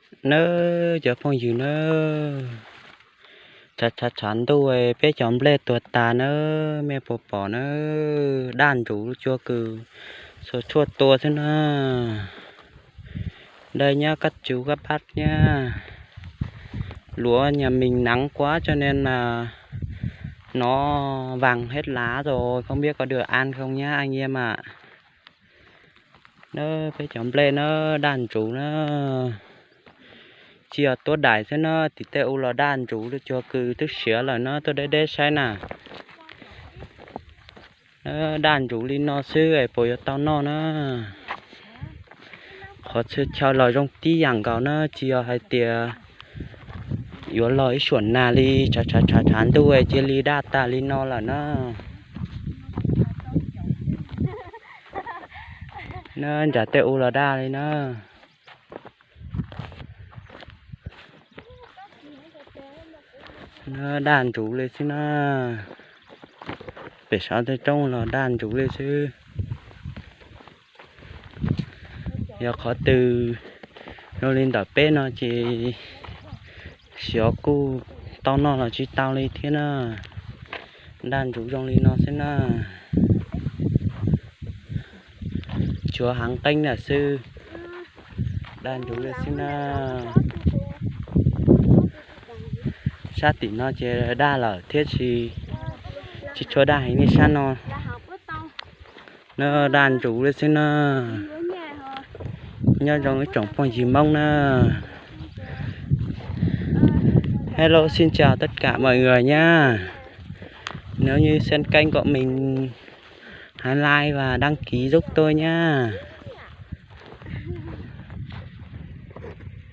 Nawb cov phooj ywg nawb, tshav tshav tshav ntuj peb cov nplej tuag tas nawb, mej puas pom nawb, daj ntsuv cua kws xuas tshuaj tua xwb na. Đây nhá, các chú các bác nhá. Lúa nhà mình nắng quá cho nên là nó vàng hết lá rồi, không biết có được ăn không nhá anh em ạ. Nawb peb cov nplej nawb, daj ntsuv na. Tsis yog tuab daim xwb na, tim tej u los daj ntsuv li cua kws twb siav lawm na, tuaj deb deb saib na. Nawb daj ntsuv li no xwb es puas yuav tau noj na. Qhov txhia chaw los zoo tib yam nkaus na, tsis yog hais tias yuav los ib suam nag li, tshav tshav tshav tshav ntuj cia li daj tas li no lawm na. Nawb nram tej u los daj li na. Nawb daj ntsuv li xwb na. Pem saum tej roob los daj ntsuv li xwb. Yog qhov twg zoo li ntawm peb no ces xyov kuj tau noj los tsis tau li thiab na. Daj ntsuv zoo li no xwb na. Tshuav heev qeeb ntawm xwb. Daj ntsuv li xwb na. Sab tim no ces daj lawm thiab tsis, tsis tshua daj heev li sab no. Nawb daj ntsuv li xwb na. Nyob zoo ib tsoom phooj ywg Hmoob na. Hello, xin chào tất cả mọi người nhá. Nếu như xem kênh của mình, hãy like và đăng ký giúp tôi nhá.